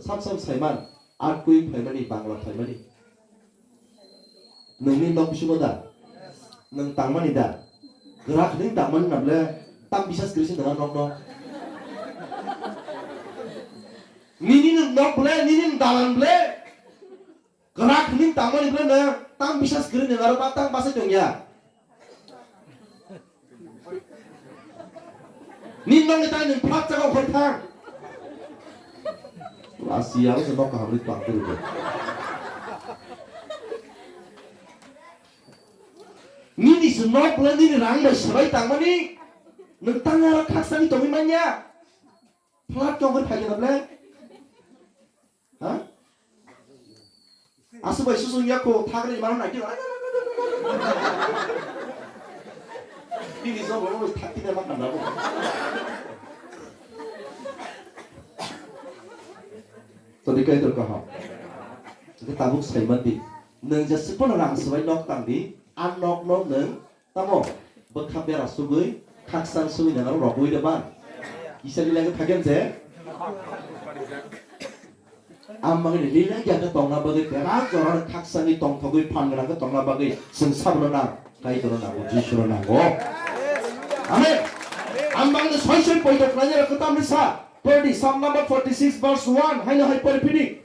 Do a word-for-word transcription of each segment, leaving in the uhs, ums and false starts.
Sam sam saiman, earthquake phaimani, bangla phaimani. Nungni nok bisingo da? Nung tangmani da? Kwrak hwnwi tangmani na ble tam bisas kwrwi se nung a nokno? Nini nung nok ble, nini nung dalan ble? Kwrak hwnwi tangmani ble nung tam bisas kwrwi nung aro ba tam bachai tongya? Nini nokni tai nung phlak chakao khoi thang. Lasi abo se nok kaham ri tang kiri. Nini se nok le nini rang bai swbai tangmani nung tang aro khaksa ni tongwi manya. Phlak tong khe phai khe ble. Ha? Aswk bai susung ya kho, thagri mano nai khe. Bini job lo thak khe ma kanda bo. Todi kai tor kaham. Ke tabuk saiman di. Nung je sipon rang swbai nok tang di, an nok no nung Tamo, bwkha bera sugwi, khakchang sugwi nang aro rogwi de ban. Kisa lila khe phaigen je. Amang ni lila kya khe tongna bagwi, bera jora khakchang ni tongthogwi phan gwnang khe tongna bagwi, chwng sabno nang, Kaitorno nango, Jisuno nango. Amen. Amang ni soi soi poito khlainai rok kwtam ni sa, forty, Psalm number forty-six verse one, haino hai pori phidi.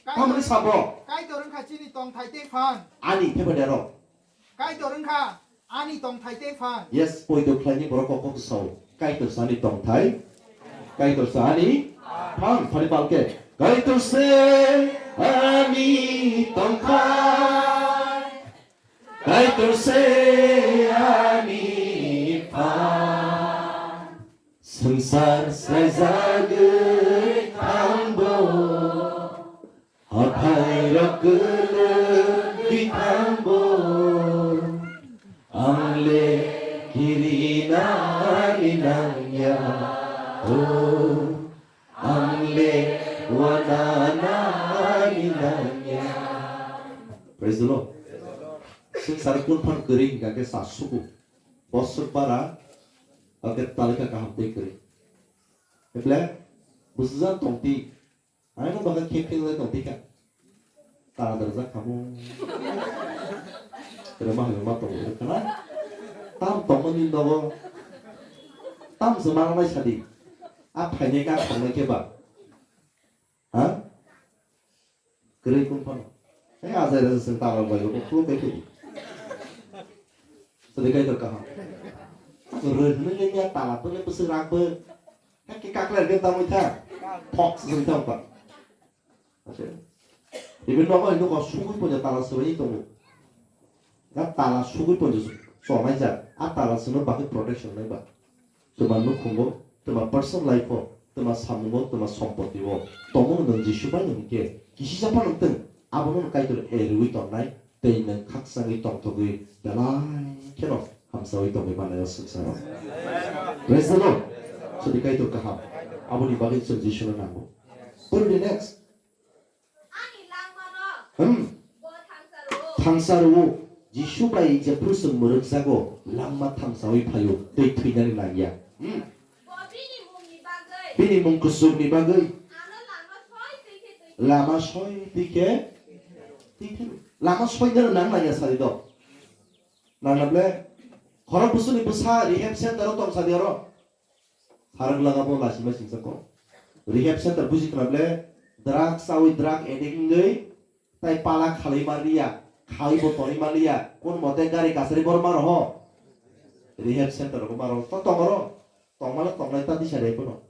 Tamni sabo. Kaitor wngkha chini tongthai tei phan. Ani phepha dero. Kaitor wngkha ani tongthai tei phan. Yes, poito khlaini borok kok kok sao. Kaitor sani tongthai. Kaitor sani phan. Phari palke. Kaitor se ani tongthai. Kaitor se ani phan. Swngchar sraijagwi thangbo, hathai rok kwlwgwi thangbo, ang le kirinani nangya, o, ang le wananani nangya. Praise the Lord. Swngchar kun phan kwrwi hingka khe sa suku. Bosor para, ake talika kaham tei kwrwi. Eble, bwswjak tongti, aino baka khek khek lai tongti kha. Tara darjak khamu. Tere ma hai ma tongo, ere khana. Tam tongmani nogo. Tam se mangnai sadi. A phainai ka thangnai khe ba. Ha? Kwrwi kung phano. Hai ajai rajak chwng tala bai bo khuluk kai thidi. Sadi kai to kaham. Rwhwnwi le nya tala bo le bwswk rak bo. Hai khe kakler khe tamwi tha. Thok se chwng thang pa. Acha. Iben nogo, nogo sugwi poja tala swbai tongo. Ga tala sugwi poja chonai jak. A tala swno bagwi protection nai ba. Twma nukhungo, twma personal life-o, twma samungo, twma sompotio tongmung nwng Jisu bai nwng hinkhe kisisa phano nwng twng, abono nwng Kaitor eriwi tongnai tei nwng khakchangwi tongthogwi belai kheno hamsawi tongwi mannai o swngcharo. Praise the Lord. Sadi Kaitor kaham. Aboni bagwi chwng Jisuno nango. Puruni next. Hmm. Thangsa rwo, Jisu bai jephru chwng mwrwkjago, langma thangsawi phaio, tei thwinani nangya. Hmm. Bini mung kuchukni bagwi. Lama soi twi khe, twi khe, lama soinani nang nangya sari do. Nangya ble, khorok bwswkni bwsa rehab center o tong sadi oro. Sarang laga bo lachima singsa ko. Rehab center buji khna ble drug chawi drug addict wngwi tai pala khalai ma liya, khawi bo tonwi ma liya, kun mote gari kasari bor ma roho. Rehab center ko ma roho, to tong oro, tong mala tong lai ta disa re kono.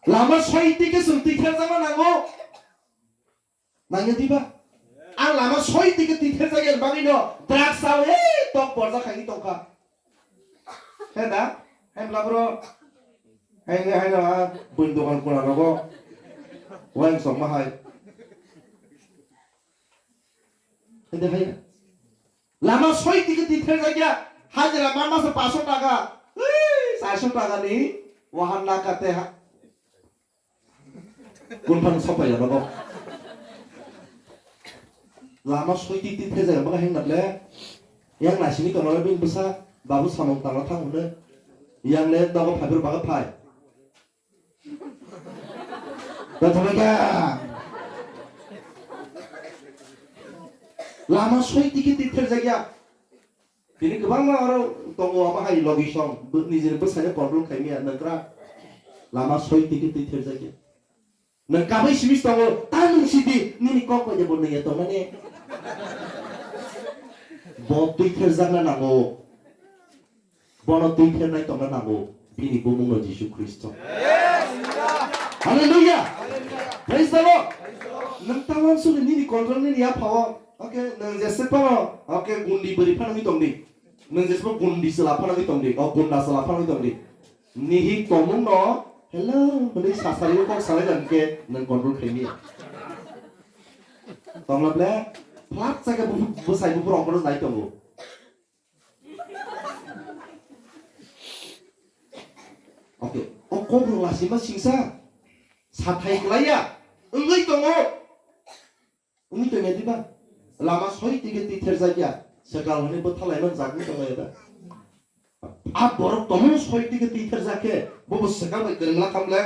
Lama soi tike sung tikher jama nango. Nangya diba? Ang lama soi tike twi therjak ya bagwi no drugs sao, ei, tok borjak khai tongkha. He da? He bla bro? He nge hai no a buin dokan kula rogo. Wain song ma hai. He da hai. Lama soi tike twi therjak ya. Hajira ma masa paso taka. Ei, saso taka ni. Wahan laka te ha. Kun phan sopai ya nogo. Lama soi tik tik thai jaga baka heng naple. Yang nasini kono bini bwsa babu samung tangna thang hwnwi. Yang le nogo phaibrw baga phai. Tongthokya. Lama soi tiki twi therjakya. Tini kwbangma oro tongo, omo hai logi song, bo-, nijini bwsano control khaimaya, nangkra. Lama soi tiki twi therjakya. Nang kabai simis tongo, ta nung sidi, nini kok bai de bo nungya tongmani. Bo twi therjakna nango. Bono twi phernai tongna nango, bini bumungno Jisu Khristo. Hallelujah! Praise the Lord! Nwng ta wansukni nini control nini yaphao. Okay, nwng jese phano, okay, gundi bwrwi phano wngwi tongdi. Nwng jese phano gundi chwla phano wngwi tongdi. O gunda chwla phano wngwi tongdi. Nihi tongmungno, "Hello," hwnwi sasario kok salai jani khe nwng control khaimaya. Tongla ble, flak chakhe bu-, bwsai buphuru ongkhorno nai tongo. Okay. O kokrok lasima singsa. Sathai klaiya. Wngwi tongo. Wngwi tongya diba? Lama soi tike twi therjakya. Swkal hwnwi bwthalaiman jagwi tonglaida. A borok tomung soi tike twi therjakhe. Bobo swkal bai kwrwngla khamle.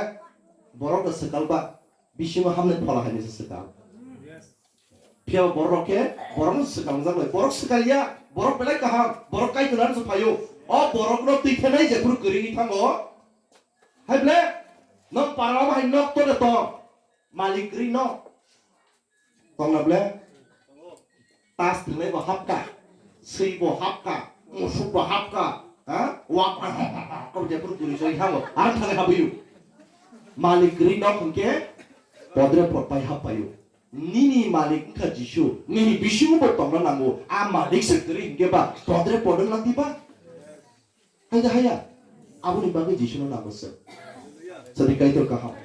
Borok da swkal ba. Bisingo hamle phola hai se swkal. Phiya borok khe borokno swkang jak lai. Borok swkang ya, borok belai kaham, borok Kaitor ano se phaio. O borokno twi phenai jephuru kwrwi thango. Hai ble, nwng para o hai nok to de tong. Malik kwrwi no. Tong na ble? Tas thwngnai bo hapka, swi bo hapka, musuk bo hapka, ha? Wak ko jephuru kwrwi soi thango. Ar thangwi habwi. Malik kwrwi nok hwnkhe podre pod pai hap paio. Nini malik wngkha Jisu, nini bisingo bo tongna nango. A malik se kwrwi hinkhe ba, podre pod wng lang di ba? Hai da haya? Aboni bagwi Jisuno nango se. Sadi Kaitor kaham.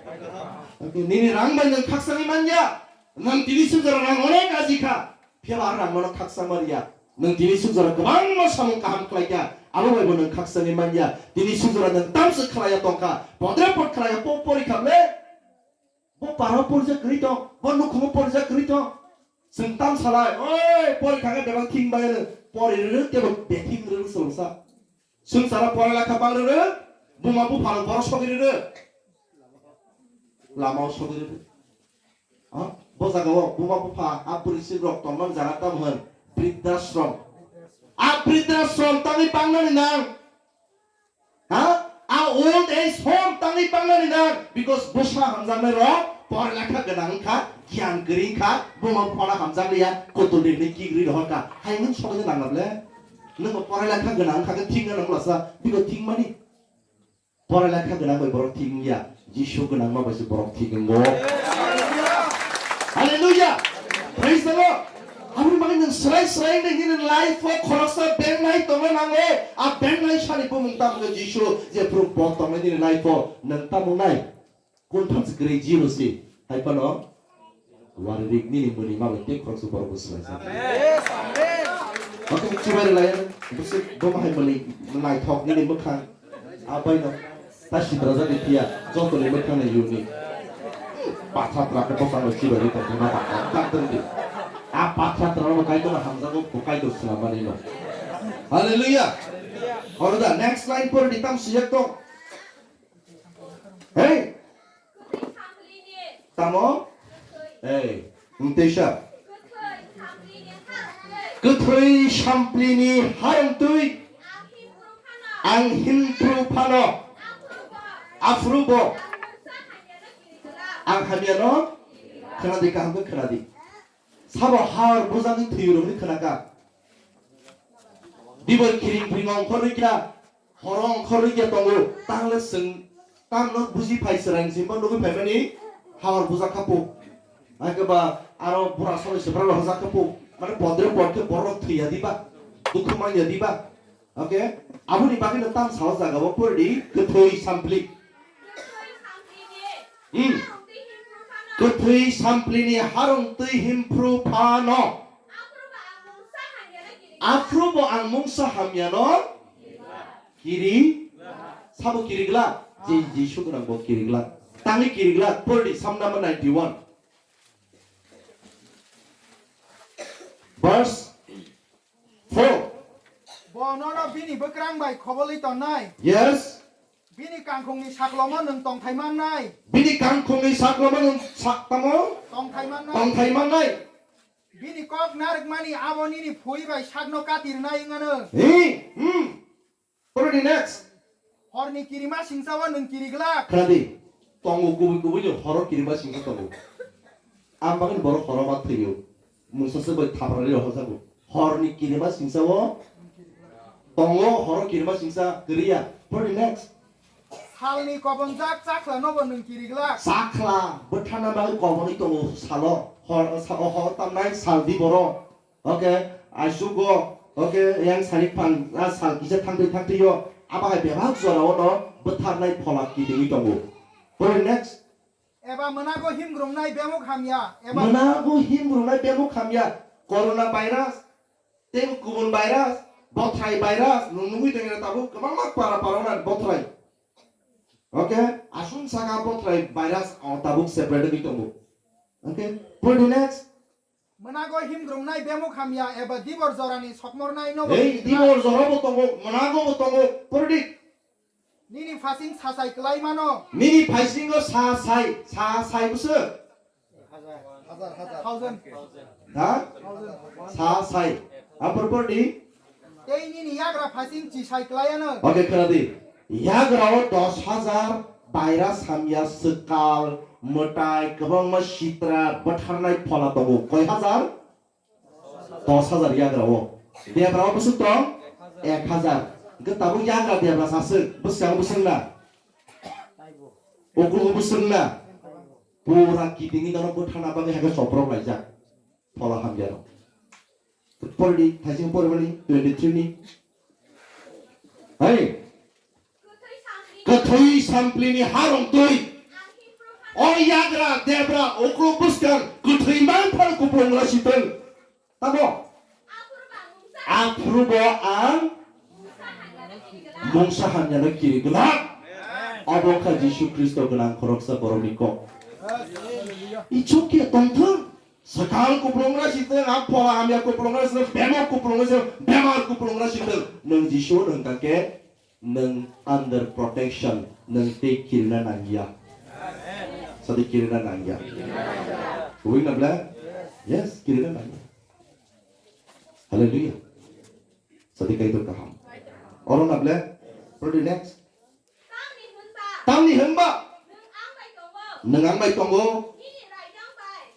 Nini rang bai nwng khakchangwi manya. Nwng tini suk jora rang onek aji kha. Phiya ba rang mano khakchangma riya. Nwng tini suk jora kwbangma samung kaham khlai kha. Abo bai bo nwng khakchangwi manya. Tini suk jora nwng tamswk khlaiya tongkha. Podre pod khlaiya po porikha ble. Bo parao porijak kwrwi tong, bo nukhungo porijak kwrwi tong. Chwng tam salai, "Oi, pori thangkhe bebak thing bai rw, pori rw, tebo bething rw," swngsa. Chwng sara pora lekha bang rw, buma bupha rok borok sogwi rw. Lamao sogwi rw. Ha? Bo jagao buma bupha, a bwrwi sik rok tongmani jaga tamo hwn, briddhashram. A briddhashram tangwi bangnani nang. Ha? A old age home tangwi pangnani nang, because bwsa hamjaknai rok por lekha gwnang wngkha, giyan kwrwi wngkha, buma buphano hamjakliya, kutulni hwnwi kikrwi rohorkha. Hai hwnwi sokhe nang na ble? Nwng bo pora lekha gwnang wngkha khe thik wngya nang bwlasa, biko thik mani? Pora lekha gwnang bai borok thik wngya, Jisu gwnangma bai se borok thik wngo. Hallelujah! Praise the Lord! Aboni bagwi nwng swrai swrai nini life o khoroksa bengnai tongna nango. A bengnai sani bumung tamo khe Jisu, jephru bo tongnai nini life o nwng tamo nai. Kun thamchi kwrwi zero si. Hai phano wari rik nini muni ma bai tei khoroksa borok bo swlai sa. Yes, amen. Bakhe chubai rwlai, bwswk bo bahai mwnwi naithok nini mwkhang. Abai no ta sitra jani phiya, joto ni mwkhang ni yuni. Pathra tra ko bosang lo chibai ri tong ma ba ta tong di. A pathra tra no kai to hamjago ko kai to sila mani no. Hallelujah. Oro da next line por di tam sijak to. Hey. Tamo? Hey. Mtesha. Kwthwi samplini harwng twi ang himphru phano aphrubo ang hamyano khwnadi, kaham khe khwnadi. Sabo har bujagwi thwi rwgwi khwnaka. Dibo khiring phiring ongkhorwi kha. Horo ongkhorwi khe tongo, tangle chwng tamno buji phai chwraini simi bo nugwi phaimani hawar bujak kha po. Hakhe ba aro bura salo sibra rok hojak kha po. Mane podre pod khe borok thwiya diba, dukhu manya diba. Okay? Aboni bagwi no tam sao jaga o pori di kwthwi sampli. Hmm. Kwthwi samplini harwng twi himphru phano. Aphru bo ang mungsa hamyano kiri, sabo kiri glak, je Jisu gwnang bo kiri glak. Tangwi kiri glak, pori di Psalm number ninety-one. Verse four. Bo nono bini bwkrang bai khobolwi tonnai. Yes. Bini kangkhongni saklomo nwng tongthai mannai. Bini kangkhongni saklomo nwng sak tamo? Tongthai mannai. Tongthai mannai. Bini kok narwkmani abo nini phui bai sakno katirnai wngano. Hi, hmm. Poro di next. Horni kirima singsao nwng kiri glak. Khna di. Tongo kubui kubui ni horo kirima singsa tongo. Ang bagwi borok horo ma thwio. Mungsa se bai thapra ri rohor jago. Horni kirima singsao tongo, horo kirima singsa kwrwi ya. Poro di next. Salni kobonjak chakhla nobo nwng kiri glak. Chakhla bwthana bagwi kobonwi tongo salo. Hor, sa-, hor tamnai sal di borok. Okay, aisugo, okay, yang sari phang, a sal kisa thangtwi thangtwi yo, abo hai bebak jora o no bwtharnai phola kitingwi tongo. Pore next. Eba mwnago himgrumnai bemuk hamya, eba mwnago himgrumnai bemuk hamya, corona virus, tei kubun virus, bothrai virus, nwng nugwi tongya tabuk kwbangma para para na bothrai. Okay, aswng saka bothrai virus o tabuk separate wngwi tongo. Okay, pore next. Mwnago himgrumnai bemuk hamya eba dibor jorani sokmornai nobo. Ei, dibor jorabo tongo, mwnagobo tongo, pore di. Nini phasing sasai kwlai mano. Nini phasingo sasai, sasai bwswk. Hazar, hazar. Thousand. Ha? Thousand. Sasai. Apor pore di. Tei nini yagra phasing chisai kwlaiano. Okay, khna di. Yagra o dos hazar baira samya swkal, mwtai, kwbangma sitra, bwtharnai phola tongo. Koi hazar? Dos hazar yagra o. Debra o bwswk tong? Ek hazar. Hwnkhe tabuk yagra debra saswk. Bwskango bwswk na? Uklogo bwswk na? Pura kitingwi nono bwthana bagwi hakhe choprok laijak. Phola hamya rok. Pore di, thaising pore mani, twenty three ni. Hai. Kwthwi samplini harong twi. O yagra, debra, uklok bwskang, kwthwi man phano kupulung rasi tong. Tamo? Aphuru bo ang mungsa hamyano kiri glak. Obo kha Jisu Khristo gwnang khoroksa borokni kok. Ichuk khe tongthung. Swkang kupulung rasi tong, a phola hamya kupulung rasi tong, bemar kupulung rasi tong, bemar kupulung rasi tong. Nwng Jisu nwng kha khe nwng under protection, nwng tei kirina nangya. Sadi kirina nangya. Buina bla? Yes, kirina nangya. Hallelujah. Sadi kaitor kaham. Oro na bla? Pore di next. Tamni hwnba nwng ang bai tongo.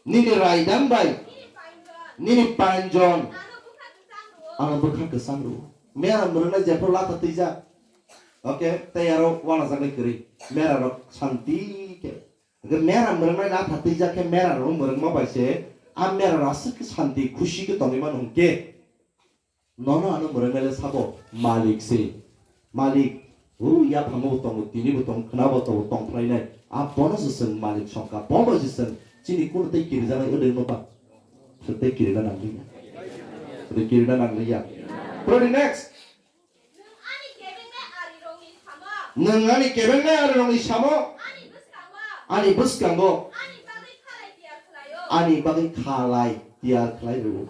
Nini raidang bai. Nini painjon. Ano bwkha kwchang rwo. Mera mwrwknai jephru latha twijak. Okay, tei aro wanajaknai kwrwi. Mera rok santi khe. Hwnkhe mera mwrwknai latha twijak khe mera rok mwrwkma bai se. A mera rok aswk khe santi khusi khe tongwi mano hwnkhe. Nono ano mwrwknai le sabo malik se. Malik, o yaphango bo tongo, tini bo tongo, khna bo tongo, tong phlainai. A bono se chwng malik songkha, bo bai se chwng chini kuno tei kirijaknai wdwng no ba. Chwng tei kirina nangliya. Chwng tei kirina nangliya. Pore di next. Nwng ani kebengnai arirokni samo. Ani bwskango. Ani bagwi khalai tiyar khlai rwo.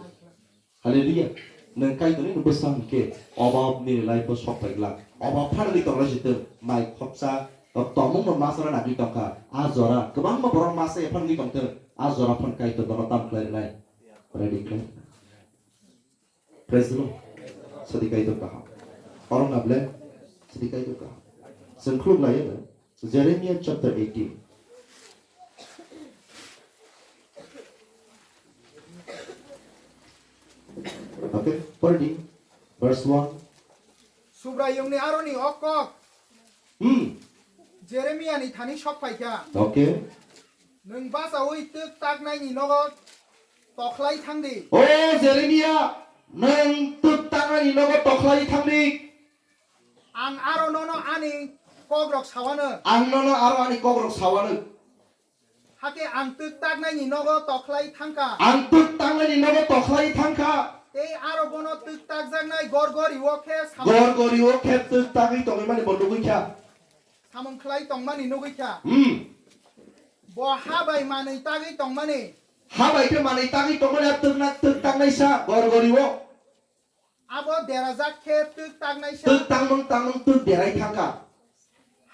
Hallelujah. Nwng Kaitorni bwsa hwnkhe obab nini life o sok pai glak. Obab phanagwi tongna si twng, mai khoksa, tok tongmung no ma sana nagwi tongkha. A jora kwbangma borok ma saya phanagwi tongthwng. A jora phan Kaitor bono tam khlai rwnai. Ready khlai. Praise the Lord. Sadi Kaitor kaham. Oro na ble? Sadi Kaitor kaham. Chwng khuluk lai ya. Jeremiah chapter eighteen. Okay, pore di. Verse one. Subraiyungni aroni o kok. Hmm. Jeremiani thani sok phaikha. Okay. Nwng bachaui twk taknaini nogo tokhlai thangdi. O Jeremia, nwng twk taknaini nogo tokhlai thangdi. Ang aro nono ani kokrok sawano. Ang nono aro ani kokrok sawano. Hakhe ang twk taknaini nogo tokhlai thangkha. Ang twk taknaini nogo tokhlai thangkha. Tei aro bono twk takjaknai gorgoriwo khe samung, gorgoriwo khe twk tagwi tongwi mani bo nugwi kha. Samung khlai tongmani nugwi kha. Hmm. Bo ha bai manwi tagwi tongmani. Ha bai khe manwi tagwi tongmani a twk na twk taknaisa gorgoriwo. Abo derajak khe twk taknaisa. Twk tangmung tangmung twk derai thangkha.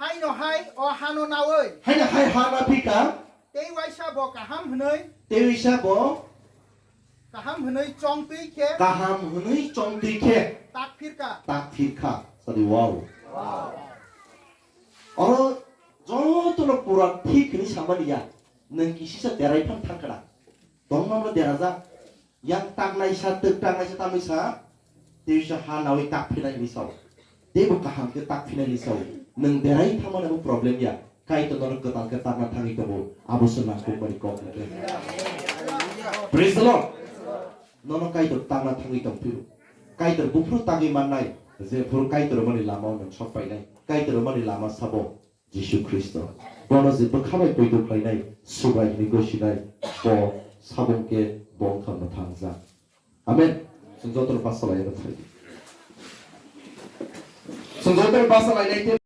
Haino hai o hano nawi. Haino hai ha na phika. Tei waisa bo kaham hwnwi. Tei waisa bo. Kaham hwnwi chong twi khe. Kaham hwnwi chong twi khe. Tak phirka. Tak phirka. Sadi wow. Oro jotono pura thik hwnwi samani ya. Nwng kisisa derai phan thangkra. Tongmamno derajak. Yang taknaisa, twk taknaisa tamwi sa, tei sa ha nawi tak phinai hinwi sao. Teibo kaham khe tak phinai hinwi sao. Nwng berai thangmani abo problem ya. Kaitor nono kwtal khe takna thangwi tongo. Abo se nangkukmani kok hwnkhe. Praise the Lord. Nono Kaitor takna thangwi tong phiro. Kaitor buphuru tagwi mannai. Je phuru Kaitor mani lama nwng sok painai. Kaitor mani lama sabo. Jisu Khristo. Bono je bwkha bai poito khlainai, Subrai hwnwi gosinai, bo sabung khe bo wngkha mwthangjak. Amen. Chwng jotono basa laina thai. Chwng jotono basa lainai khe